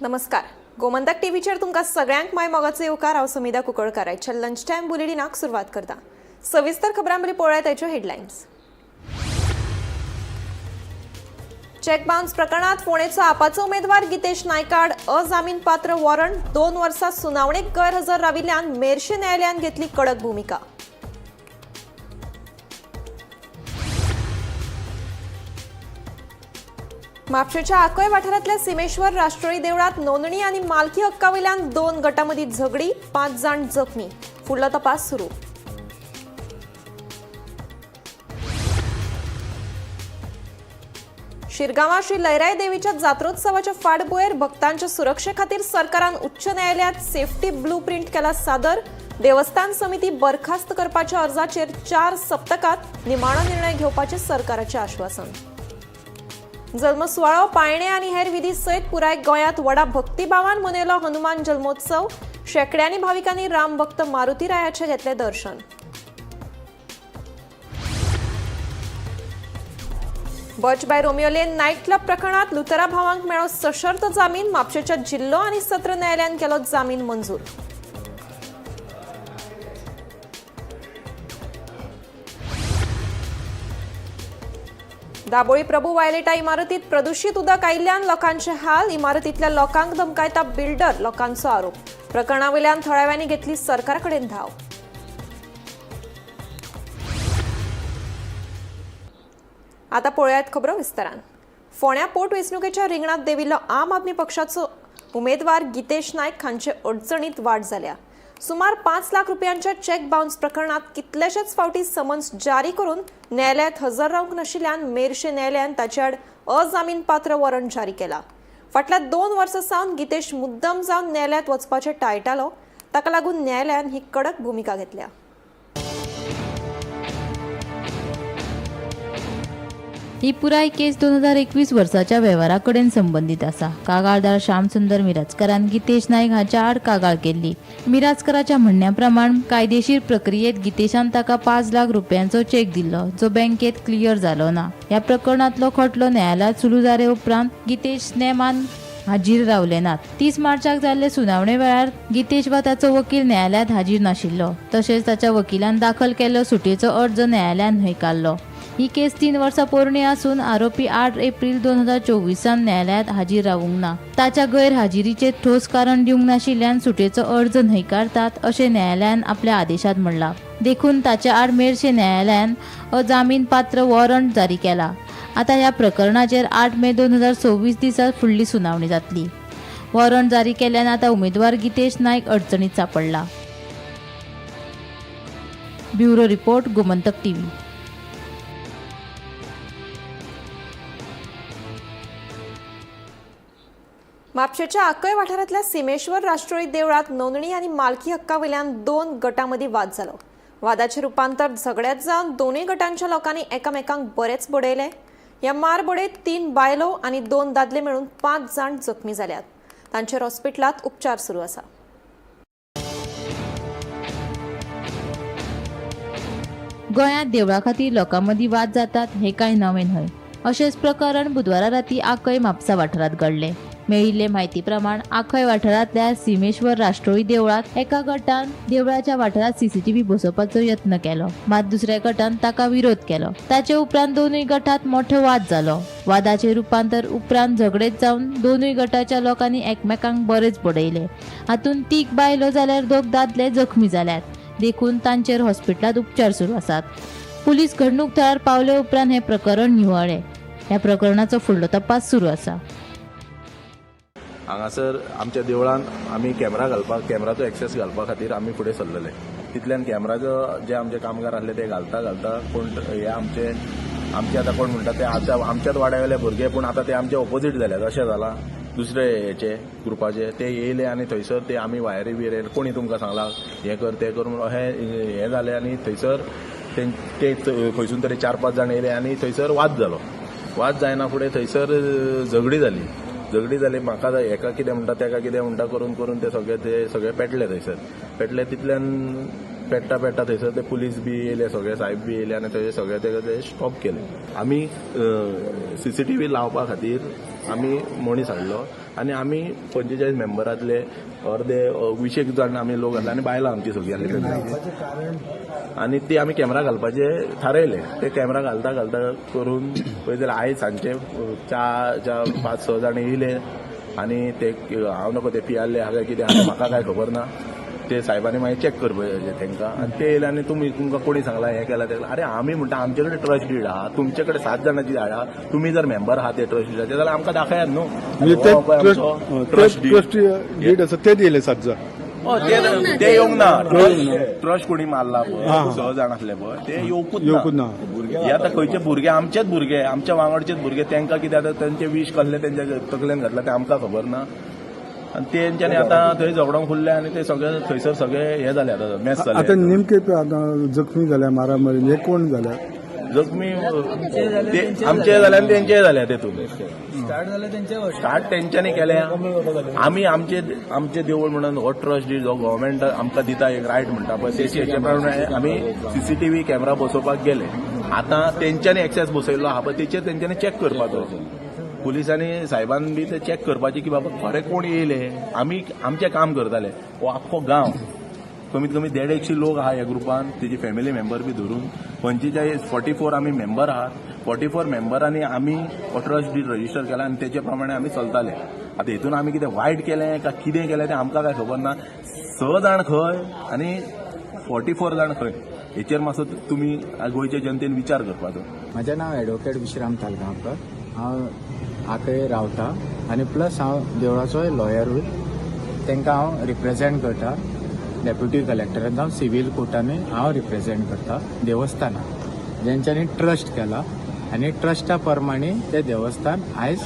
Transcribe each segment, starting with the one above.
नमस्कार, गोमंतक टीव्हीचेर तुमकां सगळ्यांक माय मोगाचो येवकार. हांव समिधा कुंकळकार. आयच्या लंच टायम बुलेटिनाक सुरवात करता. सविस्तर खबरां पयलीं पळोवया ताच्यो हेडलायन्स. चेक बाउन्स प्रकरणात फोंडेचो आपाचो उमेदवार गितेश नायकाड अजामीनपात्र वॉरंट. 2 वर्सां सुनावणेक गैरहजर राविल्ल्यान मेरशे न्यायालयान घेतली कडक भुमिका. म्हापशेच्या आकोय वाठारांतल्या सिमेश्वर राष्ट्रोळी देवळात नोंदणी आनी मालकी हक्का वयल्यान 2 गटांमदीं झगडी, 5 जाण जखमी. फुडलो तपास सुरू. शिरगांवा श्री लयराई देवीच्या जात्रोत्सवाच्या फाटभुंयेर भक्तांच्या सुरक्षे खातीर सरकारान उच्च न्यायालयात सेफ्टी ब्लू प्रिंट केला सादर. देवस्थान समिती बरखास्त करपाच्या अर्जाचेर 4 सप्तकात निमाणो निर्णय घेवपाचें सरकाराचें आश्वासन. जल्मसुवाळो, पायणे आनी हेर विधी सयत पुराय गोंयांत व्हडा भक्तिभावान मनयलो हनुमान जल्मोत्सव. शेंकड्यांनी भाविकांनी रामभक्त मारुती रायाचें घेतलें दर्शन. Birch by Romeo Lane night club प्रकरणात लुथरा भावांक मेळ्ळो सशर्त जामीन. म्हापशेच्या जिल्लो आनी सत्र न्यायालयान केलो जामीन मंजूर. दाबोळी प्रभू वायलेटा इमारतीत प्रदूषित उदक आयिल्ल्यान लोकांचे हाल. इमारतींतल्या लोकांक धमकायता बिल्डर, लोकांचो आरोप. प्रकरणावयल्यान थळाव्यांनी घेतली सरकाराकडेन धाव. आता पळोवयात खबरो विस्तारान. फोंड्या पोटवेंचणुकेच्या रिंगणात देविल्लो आम आदमी पक्षाचो उमेदवार गितेश नायक हांचे अडचणीत वाड जाल्या. सुमार 5 लाख रुपयांच्या चेक बाउन्स प्रकरणात कितलेशेच फावटी समन्स जारी करून न्यायालयात हजर रावंक नाशिल्ल्यान मेरशे न्यायालयान ताचे आड अजामीनपात्र वॉरंट जारी केला. फाटल्या 2 वर्सां सावन गितेश मुद्दम जावन न्यायालयात वचपाचें टाळटालो. ताका लागून न्यायालयान ही कडक भुमिका घेतल्या. ही पुराय केस 2021 वर्साच्या वेव्हारा कडेन संबंदीत आसा. कागाळदार श्यामसुंदर मिराजकरान गितेश नायक हाच्या आड कागाळ केल्ली. मिराजकराच्या म्हणण्या प्रमाण कायदेशीर प्रक्रियेत गितेशान ताका 5 लाख रुपयांचो चेक दिल्लो, जो बँकेत क्लियर जालो ना. ह्या प्रकरणांतलो खटलो न्यायालयात सुरू जाले उपरांत गितेश नेमान हाजीर रावले नात. 30 मार्चाक जाल्ले सुनावणे वेळार गितेश वा ताचो वकील न्यायालयात हाजीर नाशिल्लो. तशेंच ताच्या वकिलान दाखल केल्लो सुटयेचो अर्ज न्यायालयान न्हयकारलो. ही केस 3 वर्सां पोरणी आसून आरोपी 8 एप्रील 2024 न्यायालयात हाजीर रावूंक ना. ताच्या गैरहाजिरीचेर ठोस कारण दिवंक नाशिल्ल्यान सुटयेचो अर्ज न्हयकारतात अशें न्यायालयान आपल्या आदेशात म्हणलां. देखून ताच्या आड मेरशे न्यायालयान अजामीनपात्र वॉरंट जारी केला. आता ह्या प्रकरणाचेर 8 मे 2026 दिसा फुडली सुनावणी जातली. वॉरंट जारी केल्यान आता उमेदवार गितेश नायक अडचणीत सापडला. Bureau report, Gomantak TV. म्हापशेच्या आकय वाठारांतल्या सिमेश्वर राष्ट्रोळी देवळात नोंदणी आनी मालकी हक्का वयल्यान 2 गटांमदीं वाद जालो. वादाचें रुपांतर झगड्यात जावन दोनूय गटांच्या लोकांनी एकामेकांक बरेच बडयले. ह्या मारबडयत 3 बायलो आनी 2 दादले मेळून 5 जाण जखमी जाल्यात. तांचेर हॉस्पिटलांत उपचार सुरू आसा. गोंयांत देवळा खातीर लोकां मदीं वाद जातात हें कांय नवें न्हय. अशेंच प्रकरण बुधवारा राती आकय म्हापसा वाठारांत घडलें. मेळिल्ले म्हायती प्रमाण आखय वाठारांतल्या सिमेश्वर राष्ट्रोळी देवळांत एका गटान देवळाच्या वाठारांत सीसीटीव्ही बसोवपाचो यत्न केलो. मात दुसऱ्या गटान ताका विरोध केलो. ताचे उपरांत दोनूय गटांत मोठो वाद जालो. वादाचे रुपांतर उपरांत झगडेत जावन दोनूय गटाच्या लोकांनी एकमेकांक बरेच बडयले. हातूंत 3 बायलो जाल्यार 2 दादले जखमी जाल्यात. देखून तांचेर हॉस्पिटलांत उपचार सुरू आसात. पुलीस घडणूक थळार पावले उपरांत हें प्रकरण निवळ्ळें. ह्या प्रकरणाचो फुडलो तपास सुरू आसा. हांगासर आमच्या देवळान आमी कॅमेरा घालपाक, कॅमेराचो एक्सेस घालपा खातीर आमी फुडें सरलेले. तितल्यान कॅमेराचो जे आमचे कामगार आसले ते घालता घालता कोण हे आमचे आमचे आतां कोण म्हणटा ते आतां आमच्याच वाड्या वयले भुरगे, पूण आतां ते आमचे ओपोजीट जाल्यात. अशें जालां दुसरे हेचे ग्रुपाचे ते येयले आनी थंयसर ते आमी वायरी बियर कोणी तुमकां सांगलां हें कर तें कर म्हणून अहें हें जालें आनी थंयसर ते खंयसून तरी 4-5 जाण येयले आनी थंयसर वाद जालो. वाद जायना फुडें थंयसर झगडी जाली. झगडी जाली, म्हाका हेका कितें म्हणटा तेका कितें म्हणटा करून करून ते सगळे पेटले थंयसर. पेटले तितल्यान पेट्टा पेट्टा थंयसर ते पुलीस बी येयले, सगळे साहेब बी येयले आनी थंय सगळे ते स्टॉप केले. आमी सीसीटीव्ही लावपा खातीर आमी मनीस हाडलो आनी आमी 45 मेंबरांतले अर्दे 20 जाण आमी लोक आसले आनी बायलां आमची सगळीं आसली आनी ती आमी कॅमेरा घालपाचे थारायले. ते कॅमेरा घालता घालता करून पळय जाल्यार आयज सांजचे 4, 5, 6 जाण येयले आनी ते हांव नको ते पियाल्ले आहा काय कितें आहा म्हाका काय खबर ना. ते साहेबांनी मागीर चॅक करपाचें तांकां आनी ते येयले आनी तुमी तुमकां कोणी सांगला हें केलां तें केलां. अरे आमी म्हणटा आमचे कडेन ट्रस्ट did आहा, तुमचे कडेन 7 जाणांची आहा, तुमी जर मेंबर आहा ते ट्रस्ट डिडाचे जाल्यार आमकां दाखयात न्हू. म्हणजे ते ट्रस्ट ट्रस्ट did आसा ते येयले 7 जाण. ते येवंक ना. ट्रस्ट कोणी मारला पळय, 6 जाण आसले पळय ते येवकूच येवकूच ना. हे आतां खंयचे भुरगे, आमचेच भुरगे, आमच्या वांगडचेच भुरगे, तांकां कितें आतां तांचे वीश कसले तेंच्या तकलेन घातला ते आमकां खबर ना. आनी तेंच्यांनी आतां थंय झगडोंक फुल्ले आनी ते सगळे थंयसर सगळे हे जाले आतां मॅस आतां जाले. नेमके आतां जखमी जाल्या मारामारी हे कोण जाल्या? जखमी ते आमचे जाले आनी तेंचेय जाले तेतून. स्टार्ट तेंच्यांनी केले. आमी आमचे आमचे देवूळ म्हणून हो ट्रस्ट जो गव्हर्मेंट आमकां दिता एक रायट म्हणटा पळय तेचे हेचे प्रमाणे आमी सीसीटीव्ही कॅमेरा बसोवपाक गेले. आतां तेंच्यांनी एक्सेस बसयल्लो आहा पळय तेचेर तेंच्यांनी चॅक करपाचो. पुलिसांनी साहेबान बी ते चॅक करपाचे की बाबा खरें कोण येयले. आमी आमचें काम करताले. हो आख्खो गांव कमीत कमी 150 लोक आहा ह्या ग्रुपान, तेजी फॅमिली मेंबर बी धरून 45 44 आमी मेंबर आहात. 44 मेंबरांनी आमी हो ट्रस्ट did register केला आनी तेचे प्रमाणे आमी चलताले. आतां हितून आमी कितें वायट केलें काय कितें केलें तें आमकां काय खबर ना. 6 जाण खंय आनी 44 जाण खंय हेचेर मातसो तुमी गोंयचे जनतेन विचार करपाचो. म्हजें नांव एडवोकेट विश्राम तालगांवकर. हांव आकय रावता आनी प्लस हांव देवळाचोय लॉयरूय. तांकां हांव रिप्रेजेंट करता. डेप्युटी कलेक्टरान जावं सिवील कोर्टानूय हांव रिप्रेजेंट करता देवस्थानाक जेंच्यांनी ट्रस्ट केला आनी ट्रस्टा प्रमाणे ते देवस्थान आयज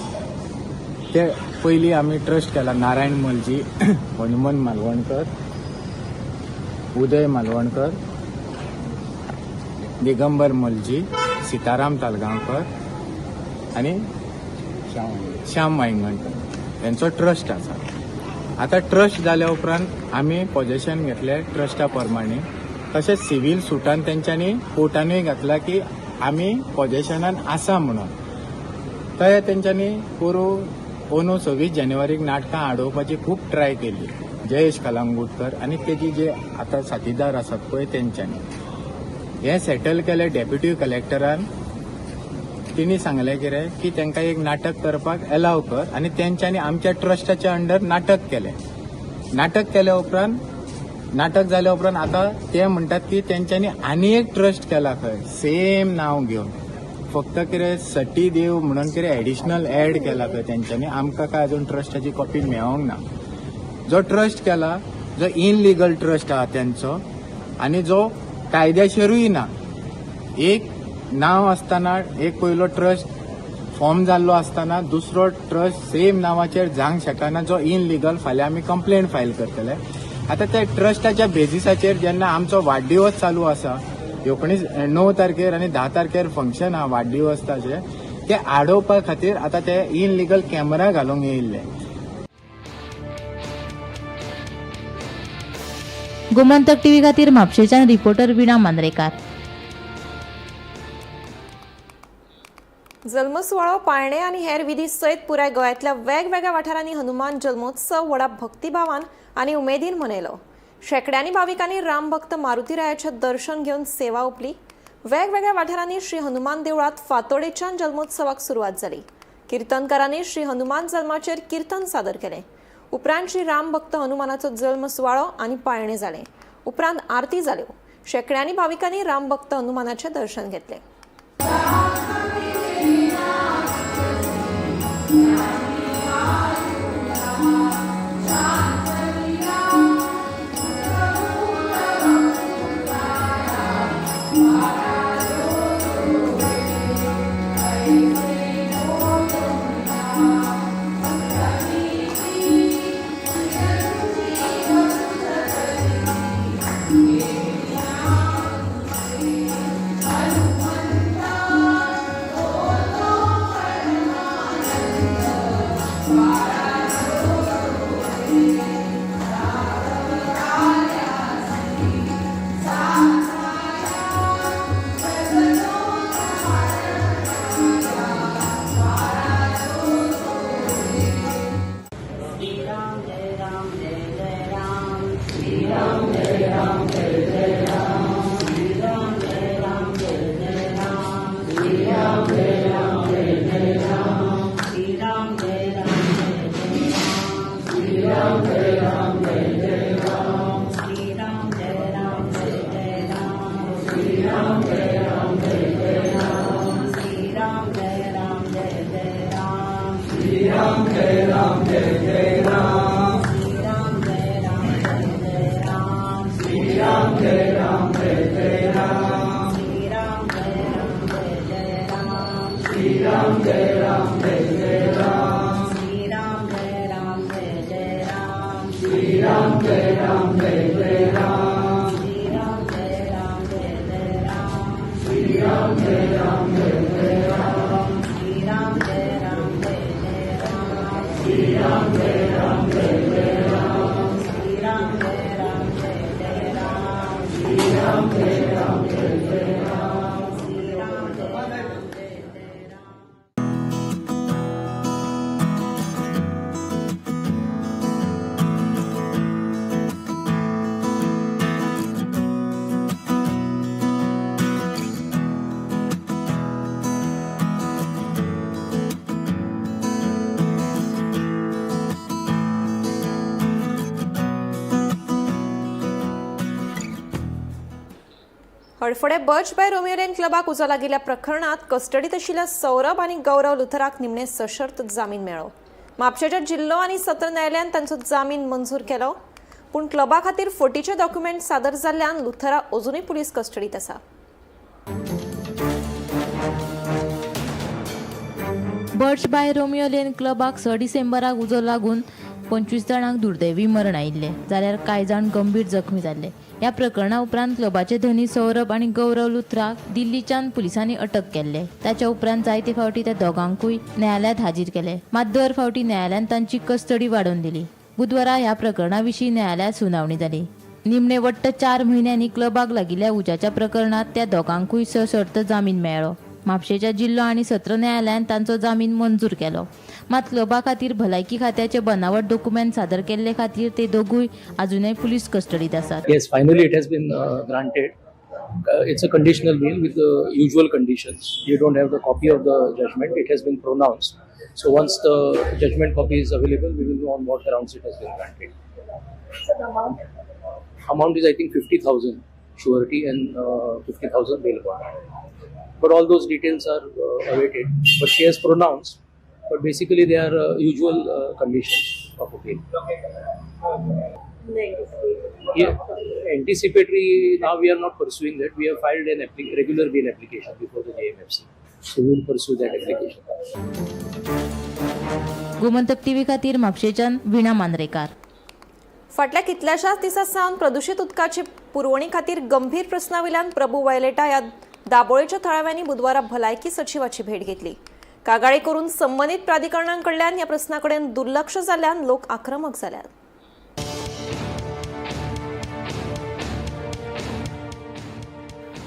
ते पयलीं आमी ट्रस्ट केला नारायण मलजी, हनुमन मालवणकर, उदय मालवणकर, दिगंबर मलजी, सीताराम तालगांवकर आनी श्याम वायंगणकर हेंचो ट्रस्ट आसा. आतां ट्रस्ट जाल्या उपरांत आमी पोजेशन घेतले ट्रस्टा प्रमाणे. तशेंच सिवील सुटान तेंच्यांनी कोर्टानूय घातला की आमी पोजेशनान आसा म्हणून. थंय तेंच्यांनी पोरूं अंदू 26 जानेवारीक नाटकां आडोवपाची खूब ट्राय केली जयेश कलांगूटकर आनी तेजी जे आतां साथीदार आसात पळय तेंच्यांनी. हें सेटल केलें डेप्युटी कलेक्टरान. तिणी सांगलें कितें की तांकां एक नाटक करपाक एलाव कर आनी तेंच्यांनी आमच्या ट्रस्टाच्या अंडर नाटक केलें. नाटक केल्या उपरांत नाटक जाल्या उपरांत आतां ते म्हणटात की तेंच्यांनी आनी एक ट्रस्ट केला खंय सेम नांव घेवन, फक्त कितें सटी देव म्हणून कितें एडिशनल एड केला खंय तेंच्यांनी. आमकां काय अजून ट्रस्टाची कॉपी मेळोंक ना. जो ट्रस्ट केला जो इनलिगल ट्रस्ट आहा तेंचो आनी जो कायद्याशीरूय ना. एक नांव आसतना एक पयलो ट्रस्ट फॉर्म जाल्लो आसतना दुसरो ट्रस्ट सेम नांवाचेर जावंक शकना जो इनलिगल. फाल्यां आमी कंप्लेन फायल करतले. आतां त्या ट्रस्टाच्या बेजिसाचेर जेन्ना आमचो वाडदिवस चालू आसा 19 तारखेर आनी 10 तारखेर फंक्शन आहा वाडदिवस ताचे, ते आडोवपा खातीर आतां ते इनलिगल कॅमेरा घालूंक येयल्ले. गोमंतक टीव्ही खातीर म्हापशेच्यान रिपोर्टर वीणा मांद्रेकार. जल्मसुवाळो, पाळणे आनी हेर विधी सयत पुराय गोंयांतल्या वेगवेगळ्या वाठारांनी हनुमान जल्मोत्सव व्हडा भक्तिभावान आनी उमेदीन मनयलो. शेंकड्यांनी भाविकांनी रामभक्त मारुतीरायाचें दर्शन घेवन सेवा ओंपली. वेगवेगळ्या वाठारांनी श्री हनुमान देवळांत फांतोडेच्यान जल्मोत्सवाक सुरवात जाली. किर्तनकारांनी श्री हनुमान जल्माचेर किर्तन सादर केलें. उपरांत श्री रामभक्त हनुमानाचो जल्म सुवाळो आनी पाळणे जाले. उपरांत आरती जाल्यो. शेंकड्यांनी भाविकांनी रामभक्त हनुमानाचें दर्शन घेतलें. Hadfade Birch by Romeo Lane क्लबाक उजो लागिल्ल्या प्रकरणात कस्टडीत आशिल्ल्या सौरभ आनी गौरव लुथराक निमणे सशर्त जामीन मेळ्ळो. म्हापशेच्या जिल्लो आनी सत्र न्यायालयान तांचो जामीन मंजूर केलो, पूण क्लबा खातीर फटीचे डॉक्युमेंट सादर जाल्ल्यान लुथरा अजुनूय पुलीस कस्टडीत आसा. बर्च बाय रोमियो लेन क्लबाक 6 डिसेंबराक उजो लागून 25 जाणांक दुर्दैवी मरण आयिल्लें, जाल्यार कांय जाण गंभीर जखमी जाल्ले. ह्या प्रकरणा उपरांत क्लबाचे धनी सौरभ आनी गौरव लुथराक दिल्लीच्यान पुलिसांनी अटक केल्ले. ताच्या उपरांत जायते फावटी त्या दोगांकूय न्यायालयांत हाजीर केले, मात दर फावटी न्यायालयान तांची कस्टडी वाडोवन दिली. बुधवारा ह्या प्रकरणा विशीं न्यायालयांत सुनावणी जाली. निमणे वट्ट 4 म्हयन्यांनी क्लबाक लागिल्ल्या उज्याच्या प्रकरणांत त्या दोगांकूय सशर्त जामीन मेळ्ळो. म्हापशेच्या जिल्लो आनी सत्र न्यायालयान तांचो जामीन मंजूर केलो, मात क्लबा खातीर भलायकी खात्याचे बनावट डॉक्युमेंट सादर केल्ले खातीर ते दोगूय अजुनय पुलीस कस्टडीत आसात. Yes, finally it has been granted. It's a conditional bail with the usual conditions. You don't have the copy of the judgment. It has been pronounced. So once the judgment copy is available, we will know on what grounds it has been granted. So the amount? Amount is, I think, 50,000 surety and 50,000 bail bond. But all those details are awaited. But she has pronounced. But basically, they are usual conditions of a bail. Yeah, anticipatory, now we are not pursuing that. We have filed an regular bail application before the JMFC. So we will pursue that application. Gomantak TV खातीर म्हापशेच्यान वीणा मांद्रेकार. फाटल्या कितल्याशाच दिसां सावन प्रदुशीत उदकाची पुरवणी खातीर गंभीर प्रस्ना वयल्यान प्रभू वायलेटा ह्या दाबोळेच्या थळाव्यांनी बुधवारा भलायकी सचिवाची भेट घेतली. कागाळी करून संबंदीत प्राधिकरणां कडल्यान ह्या प्रस्ना कडेन दुर्लक्ष जाल्ल्यान लोक आक्रमक जाल्यात.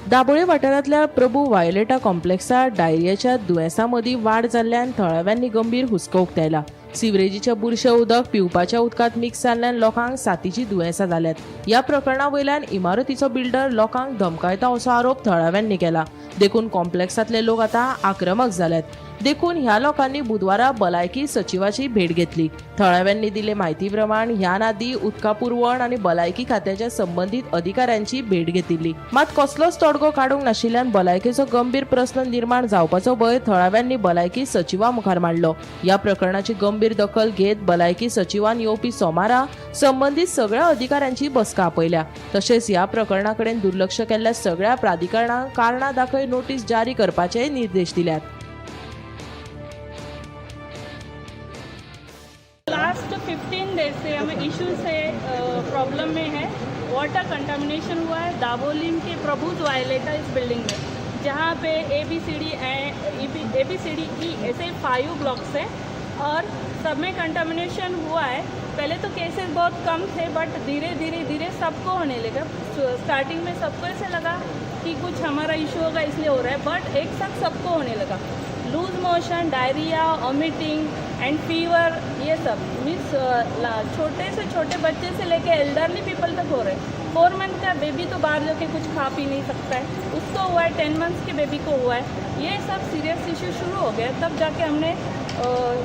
दाबोळे वाठारांतल्या प्रभू वायलेटा कॉम्प्लेक्सात डायरियाच्या दुयेंसा मदीं वाड जाल्ल्यान थळाव्यांनी गंभीर हुस्को उक्तायला. सिवरेजीचें बुरशें उदक पिवपाच्या उदकांत मिक्स जाल्ल्यान लोकांक साथीची दुयेंसां जाल्यात. ह्या प्रकरणा वयल्यान इमारतीचो बिल्डर लोकांक धमकायता असो आरोप थळाव्यांनी केला. देखून कॉम्प्लेक्सांतले लोक आतां आक्रमक जाल्यात. देखून ह्या लोकांनी बुधवारा भलायकी सचिवाची भेट घेतली. थळाव्यांनी दिले म्हायती प्रमाण ह्या आदीं उदका पुरवण आनी भलायकी खात्याच्या संबंदीत अधिकाऱ्यांची भेट घेतिल्ली, मात कसलोच तोडगो काडूंक नाशिल्ल्यान भलायकेचो गंभीर प्रस्न निर्माण जावपाचो भंय थळाव्यांनी भलायकी सचिवा मुखार मांडलो. ह्या प्रकरणाची गंभीर दखल घेत भलायकी सचिवान येवपी सोमारा संबंदीत सगळ्या अधिकाऱ्यांची बसका आपयल्या. तशेंच ह्या प्रकरणा कडेन दुर्लक्ष केल्ल्या सगळ्या प्राधिकरणांक कारणां दाखय नोटीस जारी करपाचे निर्देश दिल्यात. लास्ट 15 डेज से हम इशू से प्रॉब्लम में है. वाटर कंटामिनेशन हुआ है दाबोलिम के प्रभुज वायलेटा इस बिल्डिंग में, जहाँ pay A B C D A B C D E ऐसे 5 ब्लॉक्स हैं और सब में कंटामिनेशन हुआ है. पहले तो केसेस बहुत कम थे, बट धीरे धीरे धीरे सबको होने लगा. स्टार्टिंग में सबको ऐसे लगा कि कुछ हमारा इशू होगा इसलिए हो रहा है, बट एक साथ सबको होने लगा. Loose motion, diarrhoea, vomiting and fever, ये सब मीन्स छोटे से छोटे बच्चे से लेके एल्डरली पीपल तक हो रहे हैं. 4 मंथ का बेबी तो बाहर जाके कुछ खा पी नहीं सकता है, उसको हुआ है. 10 मंथ्स के बेबी को हुआ है. ये सब सीरियस इशू शुरू हो गया. तब जाके हमने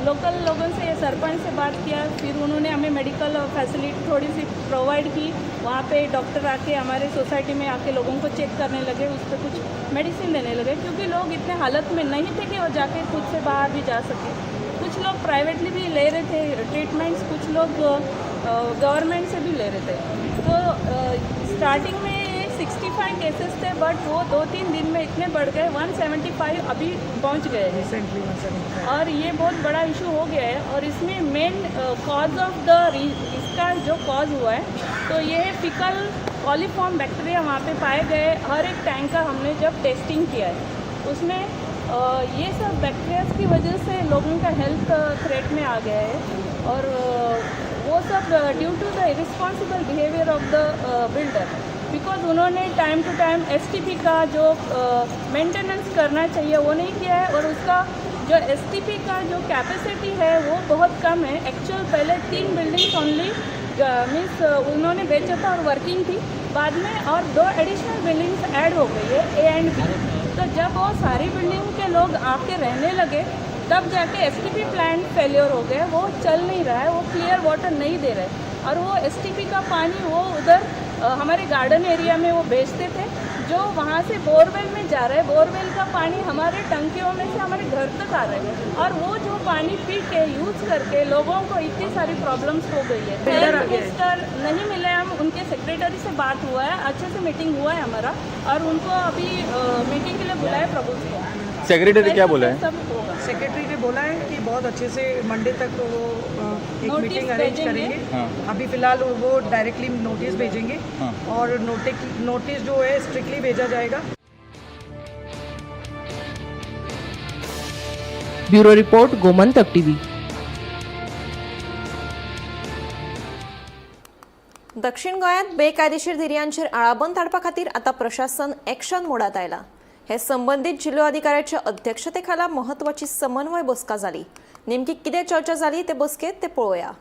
लोकल लोगों से या सरपंच से बात किया. फिर उन्होंने हमें मेडिकल फैसिलिटी थोड़ी सी प्रोवाइड की. वहाँ पे डॉक्टर आके हमारे सोसाइटी में आके लोगों को चेक करने लगे, उस पर कुछ मेडिसिन देने लगे, क्योंकि लोग इतने हालत में नहीं थे कि वो जाके खुद से बाहर भी जा सके. कुछ लोग प्राइवेटली भी ले रहे थे ट्रीटमेंट्स, कुछ लोग गवर्नमेंट से भी ले रहे थे. तो स्टार्टिंग में 65 केसेस थे, बट वो 2-3 दिन में इतने बढ़ गए, 175 अभी पहुंच गए हैं और ये बहुत बड़ा इशू हो गया है। और इसमें मेन कॉज ऑफ the इसका जो कॉज हुआ है तो ये है फिकल कॉलीफॉर्म बैक्टीरिया वहाँ पे पाए गए। हर एक टैंक का हमने जब टेस्टिंग किया है उसमें ये सब बैक्टीरियाज की वजह से लोगों का हेल्थ थ्रेट में आ गया है और वो सब due to the irresponsible behaviour of the builder, because उन्होंने टाइम टू टाइम एसटीपी का जो मेंटेनेंस करना चाहिए वो नहीं किया है और उसका जो एसटीपी का जो कैपेसिटी है वो बहुत कम है। एक्चुअल पहले 3 बिल्डिंग्स ओनली मीन्स उन्होंने बेचा था और वर्किंग थी, बाद में और 2 एडिशनल बिल्डिंग्स ऐड हो गई है ए एंड बी। तो जब वो सारी बिल्डिंग के लोग आके रहने लगे तब जाके एसटीपी प्लांट फेलियर हो गया, वो चल नहीं रहा है, वो क्लियर वाटर नहीं दे रहा है और वो एसटीपी का पानी वो उधर हमारे गार्डन एरिया में वो भेजते थे, जो वहाँ से बोरवेल में जा रहा है। बोरवेल का पानी हमारे टंकियों में से हमारे घर तक आ रहा है और वो जो पानी पी के यूज़ करके लोगों को इतनी सारी प्रॉब्लम्स हो गई है। हेल्थ मिनिस्टर नहीं मिले, हम उनके सेक्रेटरी से बात हुआ है, अच्छे से मीटिंग हुआ है हमारा और उनको अभी मीटिंग के लिए बुलाया प्रभु को। सेक्रेटरी क्या बोला है? सब होगा। सेक्रेटरी ने बोला है कि बहुत अच्छे से मंडे तक वो एक नोटिस मीटिंग अरेंज भेजेंगे। करेंगे। हाँ। अभी फिलहाल वो डायरेक्टली नोटिस भेजेंगे हाँ। और नोटिस जो है स्ट्रिक्टली भेजा जाएगा। Bureau report, Gomantak TV. दक्षिण गोंयांत बेकायदेशीर धिरयांचेर आळाबंद हाडपा खातीर आतां प्रशासन एक्शन मोडांत आयलां। हे संबंदीत जिल्लो अधिकाऱ्याच्या अध्यक्षतेखाला म्हत्वाची समन्वय बसका जाली। नेमकी कितें चर्चा जाली ते बसकेंत ते पळोवया।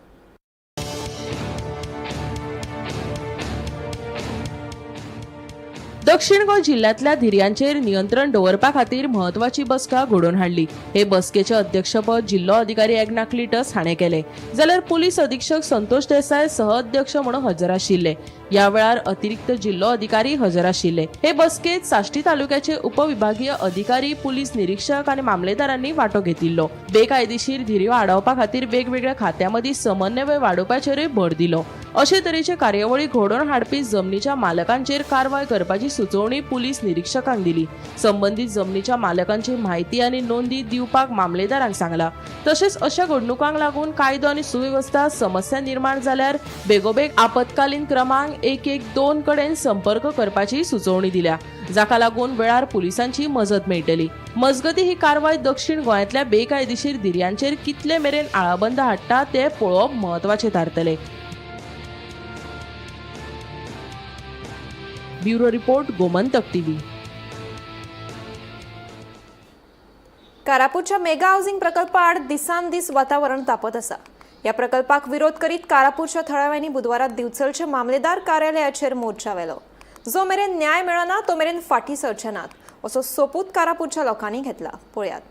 दक्षिण गोंय जिल्ह्यांतल्या धिरयांचेर नियंत्रण दवरपा खातीर म्हत्वाची बसका घडोवन हाडली। हे बसकेचे अध्यक्षपद जिल्लो अधिकारी एग्ना क्लिटस हाणें केलें, जाल्यार पुलीस अधीक्षक संतोष देसाय सहअध्यक्ष म्हणून हजर आशिल्ले। ह्या वेळार अतिरिक्त जिल्लो अधिकारी हजर आशिल्ले। हे बसकेत साश्टी तालुक्याचे उपविभागीय अधिकारी, पुलीस निरीक्षक आनी मामलेदारांनी वांटो घेतिल्लो। बेकायदेशीर धिरयो आडावपा खातीर वेगवेगळ्या खात्यां मदीं समन्वय वाडोवपाचेरूय भर दिलो। अशे तरेचे कार्यावळी घडोवन हाडपी जमनीच्या मालकांचेर कारवाय करपाची सुचोवणी पुलीस निरीक्षकांक दिली। संबंदीत जमनीच्या मालकांची म्हायती आनी नोंदी दिवपाक मामलेदारांक सांगला। तशेंच अशा घडणुकांक लागून कायदो आनी सुवेवस्था समस्या निर्माण जाल्यार बेगोबेग आपत्कालीन क्रमांक 112 कडेन संपर्क करपाची सुचोवणी दिल्या, जाका लागून वेळार पुलिसांची मजत मेळटली। मजगती ही कारवाय दक्षिण गोंयांतल्या बेकायदेशीर धिरयांचेर कितले मेरेन आळाबंद हाडटा ते पळोवप म्हत्वाचें थारतलें। Bureau report, Gomantak TV. कारापूरच्या mega housing प्रकल्पाआड दिसान दीस वातावरण तापत आसा। ह्या प्रकल्पाक विरोध करीत कारापूरच्या थळाव्यांनी बुधवारा दिवचलच्या मामलेदार कार्यालयाचेर मोर्चा व्हेलो। जो मेरेन न्याय मेळना तो मेरेन फाटीं सरचे नात असो सोपूत कारापूरच्या लोकांनी घेतला। पळयात।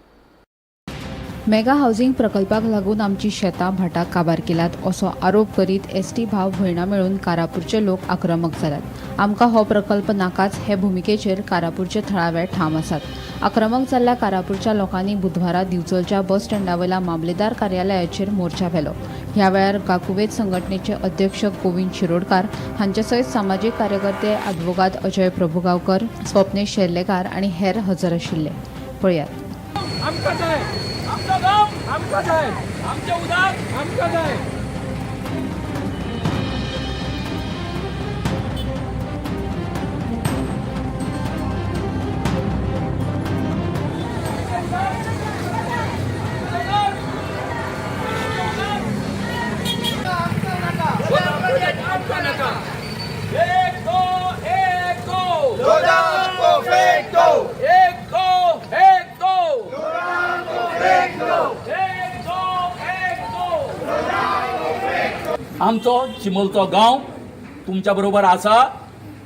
मेगा हावसिंग प्रकल्पाक लागून आमची शेतां भाटां काबार केल्यात असो आरोप करीत एसटी भाव भयणा मेळून कारापूरचे लोक आक्रमक जाल्यात। आमकां हो प्रकल्प नाकाच हे भुमिकेचेर कारापूरचे थळावे ठाम आसात। आक्रमक जाल्ल्या कारापूरच्या लोकांनी बुधवारा दिवचलच्या बस स्टँडा वयल्या मामलेदार कार्यालयाचेर मोर्चा व्हेलो। ह्या वेळार गाकुवेत संघटनेचे अध्यक्ष गोविंद शिरोडकार हांचे सयत सामाजीक कार्यकर्ते आदवोगाद अजय प्रभुगांवकर, स्वप्नेश शेर्लेकार आनी हेर हजर आशिल्ले। पळयात। आमकां जाय आमचो गांव आमकां जाय आमचें उदक आमकां जाय। आमकां नाका। एक दो एक दो को फेंक दो, एक दो एक दो एक दो एक दो। आमचो चिमलचो गांव तुमच्या बरोबर आसा।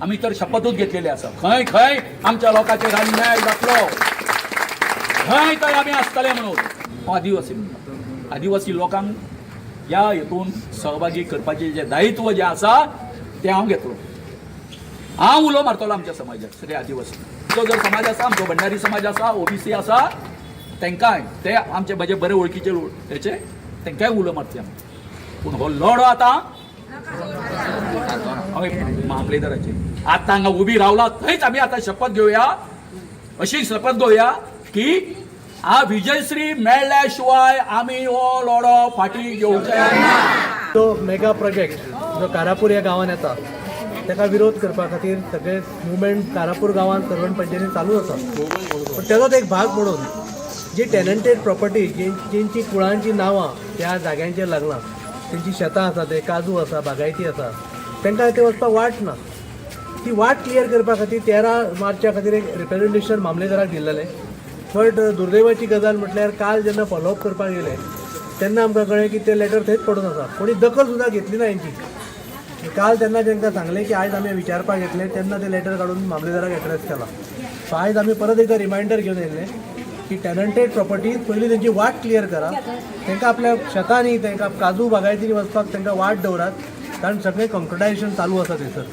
आमी तर शपथूच घेतलेली आसा, खंय खंय आमच्या लोकांचेर अन्याय जातलो खंय थंय आमी आसतले म्हणून। हांव आदिवासी म्हणटा, आदिवासी लोकांक ह्या हेतून सहभागी करपाचें जें दायित्व जें आसा तें हांव घेतलो। हांव उलो मारतलो आमच्या समाजाक, सगळे आदिवासी जो जर समाज आसा, आमचो भंडारी समाज आसा, ओबीसी आसा, तांकांय ते आमचे म्हजे बरे वळखीचे हेचे तांकांय उलो मारचे आमी। पूण हो लढो आतां हांवें मामलेदाराचेर आतां हांगा उबी रावला थंयच आमी आतां शपथ घेवया, अशी शपथ घेवया की आ विजयश्री मेळ्ळ्या शिवाय आमी हो लढो फाटी घेवचे ना. तो मेगा प्रोजेक्ट जो कारापूर ह्या गांवांत येता ताका विरोध करपा खातीर सगळे मुवमेंट कारापूर गांवांत सर्वण पंचायतीन चालू आसा. पूण तेजोच एक भाग म्हणून जी टेनंटेड प्रॉपर्टी जेंची कुळांची नांवां त्या जाग्यांचेर लागलां, तेंची शेतां आसा, ते काजू आसा, बागायती आसा, तांकां ते वचपाक वाट ना. ती वाट क्लियर करपा खातीर 13 मार्चा खातीर एक रिप्रेझेंटेशन मामलेदाराक दिल्लेलें. बट दुर्दैवाची गजाल म्हटल्यार काल जेन्ना फॉलोअप करपाक गेले तेन्ना आमकां कळ्ळें की तें लेटर थंयच पडून आसा, कोणी दखल सुद्दां घेतली ना हेंची. काल तेन्ना तांकां सांगलें की आयज आमी विचारपाक येतले, तेन्ना तें लेटर काडून मामलेदाराक एड्रेस केला. सो आयज आमी परत एकदां रिमायंडर घेवन येयल्ले की टेनंटेड प्रॉपर्टी पयलीं तेंची वाट क्लियर करा, तांकां आपल्या शेतांनी तांकां काजू बागायतींनी वचपाक तांकां वाट दवरात, कारण सगळें कॉन्क्रिटायझेशन चालू आसा थंयसर.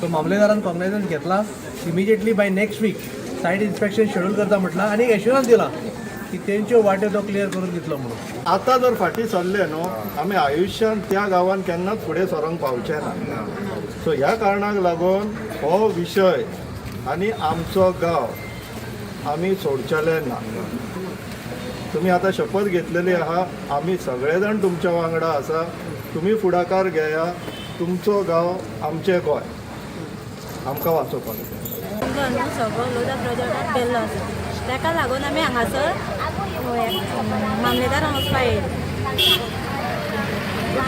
सो मामलेदारान कॉग्नायझन्स घेतला, immediately by next week site inspection schedule करता म्हटलां आनी एक एश्युरन्स दिला की तेंच्यो वाट्यो तो क्लियर करून दितलो म्हणून. आतां जर फाटीं सरले न्हू आमी आयुश्यान त्या गांवान केन्नाच फुडें सरोंक पावचे ना. सो ह्या कारणाक लागून हो विशय आनी आमचो गांव आमी सोडचेले ना. तुमी आतां शपथ घेतलेली आहा, आमी सगळे जाण तुमच्या वांगडा आसा, तुमी फुडाकार घेया, तुमचो गांव आमचें गोंय आमकां वाचोवपाक जाय. सगळो लोधा प्रोजेक्टाक गेल्लो आसा, ताका लागून आमी हांगासर मामलेदारान वचपा येयले.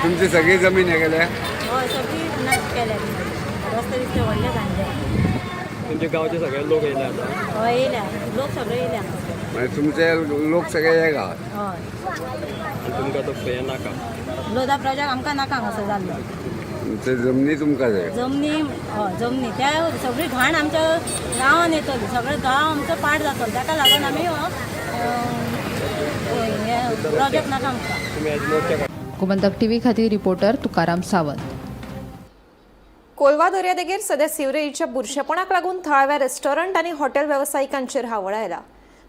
तुमची सगळी जमीन हे गेल्या? हय, सगळी नश्ट केल्या, रस्ते बिस्ते व्हडले बांदले. तुमचे गांवचे सगळे लोक येयले आता? हय येयल्या, लोक सगळे येयल्या हांगासर. म्हणजे तुमचे लोक सगळे हे गावात? हय. तुमकां तो हे नाका? लोधा प्रोजेक्ट आमकां नाका हांगासर जाल्लो. तुमचे जमनी तुमकां जाय? जमनी, हय जमनी, त्या सगळी घाण आमच्या गांवान येतली, सगळो गांव आमचो पाड जातलो, ताका लागून आमी हो प्रोजेक्ट नाका आमकां. गोमंतक टीव्ही खातीर रिपोर्टर तुकाराम सावंत. कोलवा दर्यादेगेर सध्या सिवरेजीच्या बुरशेपणाक लागून थळाव्या रेस्टॉरंट आनी हॉटेल वेवसायिकांचेर हावळ आयला.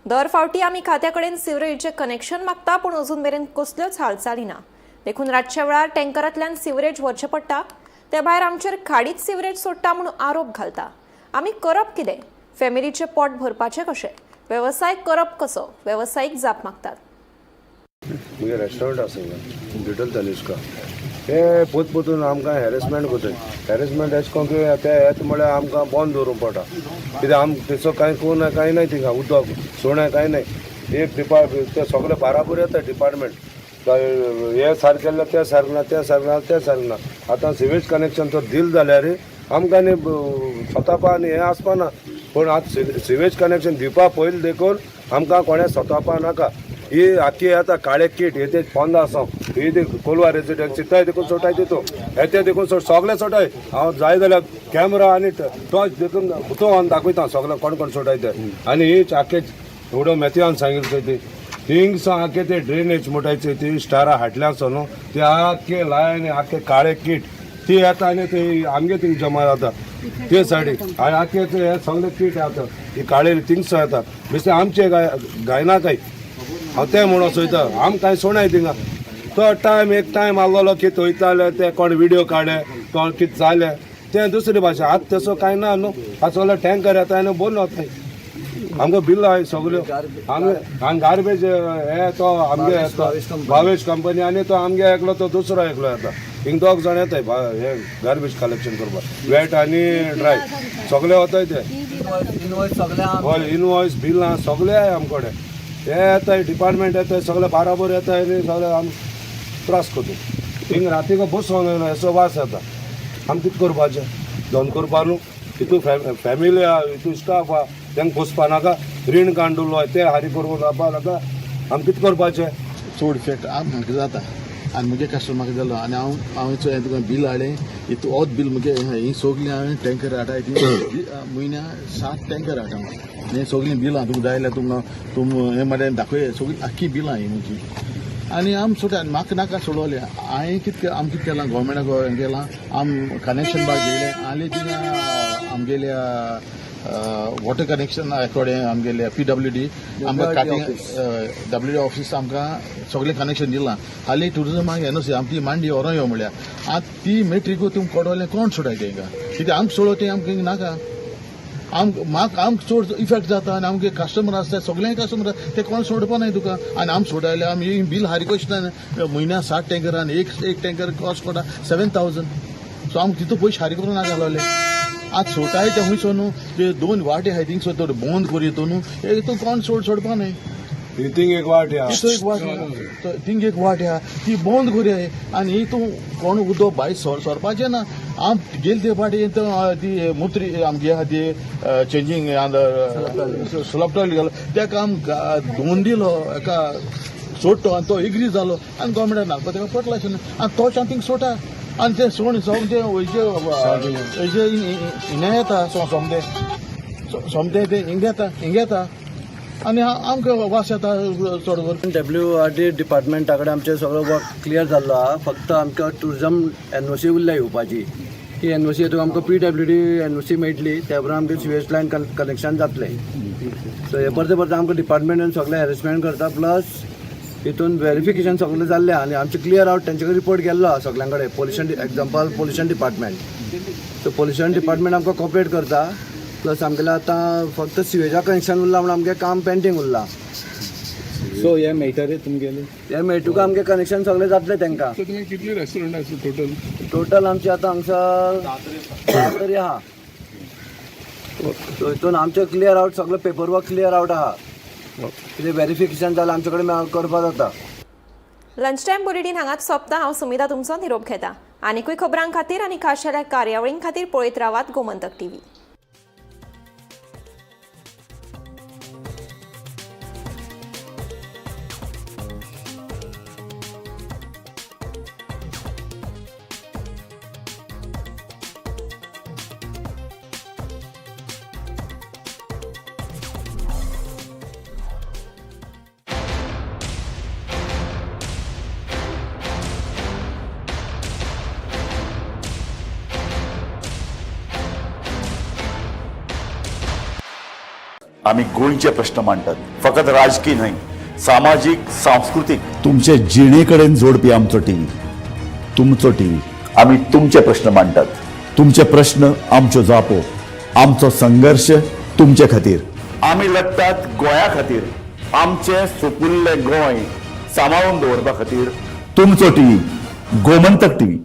दर फावटी आमी खात्या कडेन सिवरेजीचें कनेक्शन मागता, पूण अजून मेरेन कसल्योच हालचाली ना. देखून रातच्या वेळार टँकरांतल्यान सिवरेज व्हरचें पडटा. ते भायर आमचेर खाडीत सिवरेज सोडटा म्हूण आरोप घालता. आमी करप कितें? फॅमिलीचें पोट भरपाचें कशें? वेवसाय करप कसो? वेवसायीक जाप मागतात. मुगे रेस्टॉरंट आसा लिटल तनिष्का. हे पोत पोतून आमकां हॅरेसमेंट करताय. हॅरेसमेंट एशें कोन्न की ते येता म्हळ्यार आमकां बंद दवरूंक पडटा, कित्याक आम थंयसर कांय कोण कांय नाय, थिंगा उदक सोणें कांय नाय. एक डिपार्ट ते सगळे बाराबर येता डिपार्टमेंट, हे सारकें जाल्यार तें सारकें ना, तें सारकें ना, तें सारकें ना. आतां सिवेज कनेक्शन जर दिल जाल्यार आमकां न्ही स्वतापा आनी हें आसपा ना, पूण आतां सिवेज कनेक्शन दिवपा पयलीं देखून आमकां कोणें स्वतापा नाका. ही आख्खी येता काळे कीट हे ते पोंदा आसा, ही ते कोलवा रेजिडेंट चित्ताय देखून सोटाय तितू येते देखून सोड सगळे सोटाय. हांव जाय जाल्यार कॅमरा आनी टॉर्च देखून तो दाखयता सगळे कोण कोण सोटाय ते. आनी ही आख्खे एवढो मेथ्यान सांगितलं ती थिंगसां आख्खे ते ड्रेनेज मोटायचे ती स्टारां हाडल्या आसा न्हू ते आख्खे लायन आख्खे काळे कीट ती येता आनी ते आमगे थिंग जमा जाता ते सायडीक आनी आख्खे ते हे सगळे कीट येता ही काळे थिंगसां येता. बेश्टे आमचे गायना काय हांव तें म्हणून सोयता, आम कांय सोणाय थिंगा. तो टायम एक टायम आहलोलो की थंयताले ते कोण विडियो काडले कोण कितें जालें तें दुसरी भाशा. आतां तसो कांय ना न्हू, आतां सगळे टँकर येता आनी भरून वताय. आमकां बिल आहाय सगळ्यो आमी गार्बेज हे तो आमगे भावेश कंपनी आनी तो आमगे एकलो तो दुसरो एकलो येता, हिंग दोग जाण येताय हे गार्बेज कलेक्शन करपाक, वेट आनी ड्राय सगळे वताय ते. हय इनवॉयस बिलां सगळे आहाय आमचे कडेन. हे येताय डिपार्टमेंट येताय सगळे बाराबर येताय आनी सगळे आम त्रास करता. थिंग रातीको बसोन येयलो असो वास येता. आमी कितें करपाचें? धंदो करपा न्हू, हितू फॅमिली आहा, हितू स्टाफ आहा, तांकां पोसपा नाका, रीण काडून दवरलो ते हारी करूंक जावपा नाका. आमी कितें करपाचें? चड इफेक्ट म्हाका जाता आनी मुगे कस्टमर म्हाका जालो आनी हांव हांवें चोय तुका बील हाडलें हितू होच बील मुगे ही सगळीं हांवें टँकर हाडटा ती म्हयन्या 7 टँकर हाडटा हांव. हें सगळीं बिलां तुमकां जाय जाल्यार तुमकां तुम हें मरे दाखय सगळीं आख्खी बिलां ही मुजी. आनी आम सोडटा आनी म्हाका नाका सोडवलें. हांवें कितें आम कितें केलां गव्हर्मेंटाक हें केलां, आम कनेक्शन बाग घेयलें आनी थिंगा आमगेल्या वॉटर कनेक्शन कडेन आमगेल्या पीडब्ल्यूडी आमकां काटी डब्ल्यू डी ऑफीस आमकां सगळें कनेक्शन दिलां. हालीं टुरिजमाक एनओसी आमची मांडी व्हरोन यो म्हळ्यार आतां ती मेट्रिको तुमकां कोडोलें कोण सोडाय तेंकां कित्याक आमकां सोडो तें आमकां नाका. आमकां आमकां चड इफेक्ट जाता आनी आमगे कस्टमर आसता सगळे कस्टमर ते कोण सोडपा नाय तुका. आनी आम सोडायले आमी बील हारी कशें ना म्हयन्या 60 टँकर आनी एक टँकर कॉस्ट पडटा 7,000. सो आमकां तितू पयशे हारी करून ना घालोले. आतां सोडटाय ते हुंयसो न्हू ते 2 वाटे आहाय थिंगसो तर बंद करी न्हू एक तूं कोण सोडपा न्हय. थिंग एक वाट आहा, तितू एक वाट थिंग एक वाट आहा ती बंद करी आनी ही तूं कोण उदक भायर सरपाचें ना. आम गेले ते फाटी ती मुत्री आमगे आहा ती चेंजींग स्लप टॉयलेट घालो तेका आमकां दोन दिलो एका सोडटो आनी तो एग्री जालो आनी गोवोरमेंटान घालपा तेका पटला आशिल्लें आनी तो थिंग सोडटा आनी ते सोण सोमते वयचे वयचे हिंगा येता सोमते सोमते ते हिंगा येता हिंगा येता आनी आमकां वास येता चड करून. डब्ल्यू आर डी डिपार्टमेंटा कडेन आमचें सगळो वर्क क्लियर जाल्लो आहा. फक्त आमकां टुरिजम एनओसी उरल्या येवपाची. ती एनओसी येतून आमकां पीडब्ल्यूडी एनओसी मेळटली त्या उपरांत आमकां सिवेज लायन कनेक्शन जातलें. सो हे परते परते आमकां डिपार्टमेंटान सगळें हॅरेसमेंट करता प्लस हितून वेरिफिकेशन सगळें जाल्लें आनी आमचें क्लियर आवट तेंचे कडेन रिपोर्ट गेल्लो आहा सगळ्यां कडेन. Pollution example pollution department, so pollution department आमकां कॉपरेट करता प्लस आमगेलें आतां फक्त सिवेजा कनेक्शन उरलां म्हणून आमगें काम पेंडींग उरलां. सो हे मेळटा रे तुमगेले हे मेळटूक आमगे कनेक्शन सगळें जातलें तेंकां. तुमी कितली रेस्टॉरंट आसा टोटल? टोटल आमचे आतां हांगसर 10 तरी आहा. सो हितून आमचें क्लियर आवट सगळें पेपर वर्क क्लियर आवट आहा. कितें वेरिफिकेशन जाल्यार आमचे कडेन करपा जाता. लंच टायम बुलेटीन हांगाच सोंपता. हांव सुमिता तुमचो निरोप घेता. आनिकूय खबरां खातीर आनी खाशेल्या कार्यावळीं खातीर पळयत रावात गोमंतक टीव्ही. आमी गोंयचे प्रश्न मांडटात, फकत राजकीय न्हय, सामाजीक, सांस्कृतीक, तुमचे जिणे कडेन जोडपी आमचो टीव्ही, तुमचो टीव्ही. आमी तुमचे प्रश्न मांडटात, तुमचे प्रश्न आमच्यो जापो, आमचो संघर्श तुमचे खातीर. आमी लढटात गोंया खातीर, आमचें सुपुल्लें गोंय सांबाळून दवरपा खातीर. तुमचो टीव्ही, गोमंतक टीव्ही.